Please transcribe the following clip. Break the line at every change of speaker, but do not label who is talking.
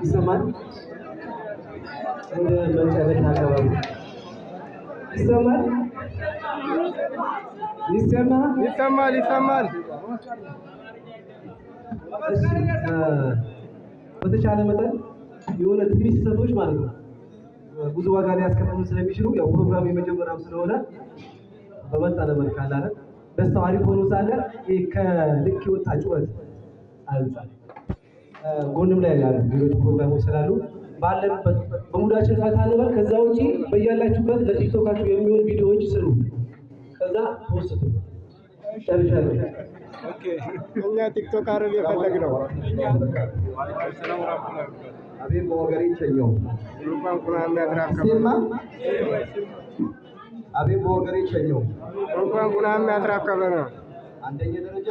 ይሰማል። ወደ መጨረሻ አካባቢ ይሰማል። ይሰማል።
ይሰማል ይሰማል።
እሺ፣ በተቻለ መጠን የሆነ ትንሽ ስህተቶች ማለት ነው ብዙ ዋጋ ሊያስከፍሉ ስለሚችሉ፣ ያው ፕሮግራም የመጀመሪያም ስለሆነ በመጠነ መልክ አለ አይደል፣ ደስታው አሪፍ ሆኖ ሳለ ይሄ ከልክ የወጣ ጩኸት አንጻር ጎንም ላይ ያሉ ሌሎች ፕሮግራሞች ስላሉ ባለንበት በ mood ኣችን ፈታ እንበል። ከዛ ውጪ በያላችሁበት ለቲክቶካችሁ የሚሆን ቪዲዮዎች ስሩ። ከዛ post ቱ። ጨርሻለሁ።
እኛ ቲክቶክ አረብ የፈለግነው።
አቤት በወገሬ ቸኘው።
እንኳን ቁና የሚያትራከበ።
ሲማ አቤት በወገሬ ቸኘው።
እንኳን ቁና የሚያትራከበ ነው።
አንደኛ ደረጃ።